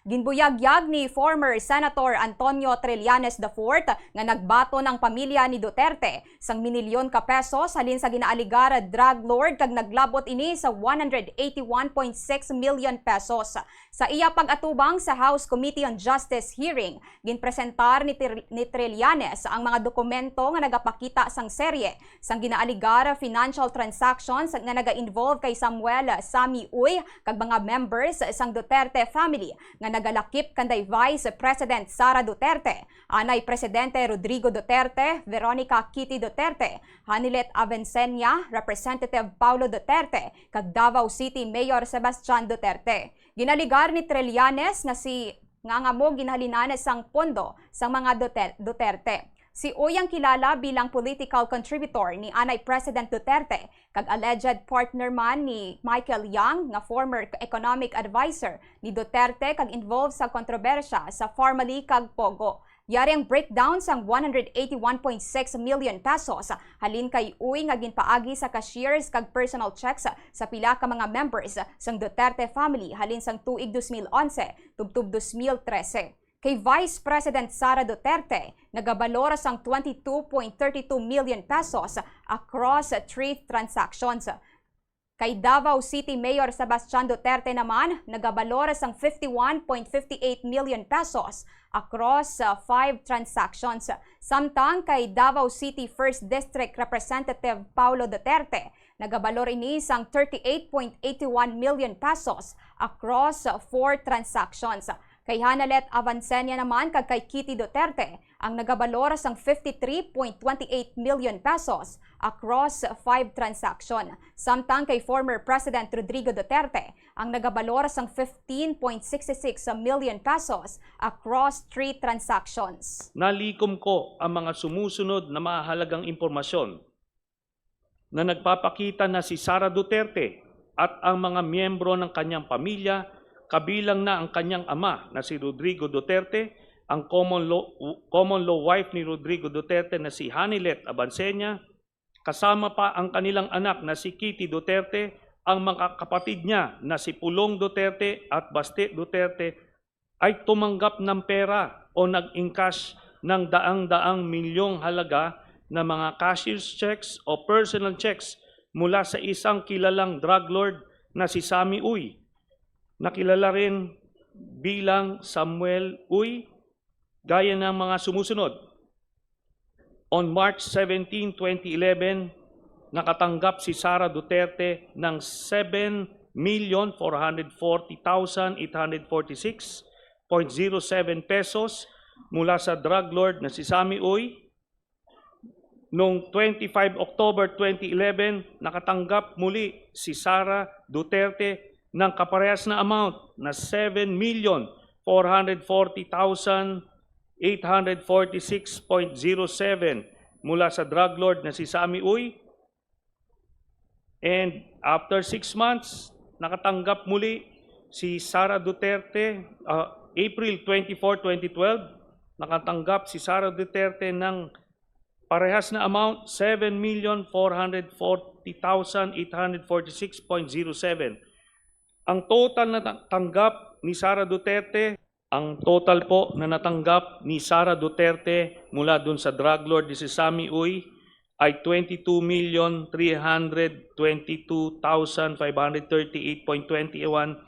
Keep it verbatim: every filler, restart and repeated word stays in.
Ginbuyagyag ni former Senator Antonio Trillanes the fourth nga nagbaton ang pamilya ni Duterte sang minilyon ka pesos halin sa ginaaligar drug lord kag naglabot ini sa one hundred eighty-one point six million pesos. Sa iya pag-atubang sa House Committee on Justice hearing, ginpresentar ni, Tir- ni Trillanes ang mga dokumento nga nagapakita sang serye sang ginaaligar financial transactions nga naga-involve kay Samuel Sammy Uy kag mga members sang Duterte family nga nagalakip kanday Vice President Sara Duterte, anay Presidente Rodrigo Duterte, Veronica Kitty Duterte, Hanilet Avencenia, Representative Paulo Duterte, kag Davao City Mayor Sebastian Duterte. Ginaligar ni Trillanes nga si nga nga mo ginhalinan sang pondo sang mga Duter- Duterte. Si Uy ang kilala bilang political contributor ni anay President Duterte kag alleged partner man ni Michael Young nga former economic advisor ni Duterte kag involved sa kontrobersya sa Farmally kag Pogo. Yari ang breakdown sang one hundred eighty-one point six million pesos halin kay Uy nga ginpaagi sa cashiers kag personal checks sa pila ka mga members sang Duterte family halin sang tuig dos mil onse tubtob dos mil trese. Kay Vice President Sara Duterte, nagabalor sang twenty-two point thirty-two million pesos across three transactions. Kay Davao City Mayor Sebastian Duterte naman, nagabalor sang fifty-one point fifty-eight million pesos across uh, five transactions. Samtang kay Davao City First District Representative Paulo Duterte, nagabalor ini sang thirty-eight point eighty-one million pesos across uh, four transactions. Kay Hanilet Avencenia naman kag kay Kitty Duterte ang nagabalor sang fifty-three point twenty-eight million pesos across five transaction, samtang kay former President Rodrigo Duterte ang nagabalor sang fifteen point six six million pesos across three transactions. Nalikom ko ang mga sumusunod na mahalagang impormasyon na nagpapakita na si Sara Duterte at ang mga miyembro ng kanyang pamilya, kabilang na ang kanyang ama na si Rodrigo Duterte, ang common law, common law wife ni Rodrigo Duterte na si Hanilet Abansenya, kasama pa ang kanilang anak na si Kitty Duterte, ang mga kapatid niya na si Pulong Duterte at Basti Duterte, ay tumanggap ng pera o nag-encash ng daang-daang milyong halaga na mga cashier's checks o personal checks mula sa isang kilalang drug lord na si Sammy Uy, na kilala rin bilang Samuel Uy, gaya ng mga sumusunod. On March seventeen, twenty eleven, nakatanggap si Sara Duterte ng seven million four hundred forty thousand eight hundred forty-six point zero seven pesos mula sa drug lord na si Sammy Uy. Noong twenty-five October twenty eleven, nakatanggap muli si Sara Duterte ng kaparehas na amount na seven million four hundred forty thousand eight hundred forty-six point zero seven mula sa drug lord na si Sammy Uy. And after six months, nakatanggap muli si Sara Duterte, ah, April twenty-four, twenty twelve, nakatanggap si Sara Duterte ng parehas na amount, seven million four hundred forty thousand eight hundred forty-six point zero seven. Ang total na ta- tanggap ni Sara Duterte, ang total po na natanggap ni Sara Duterte mula dun sa drug lord ni si Sammy Uy ay twenty-two million three hundred twenty-two thousand five hundred thirty-eight point twenty-one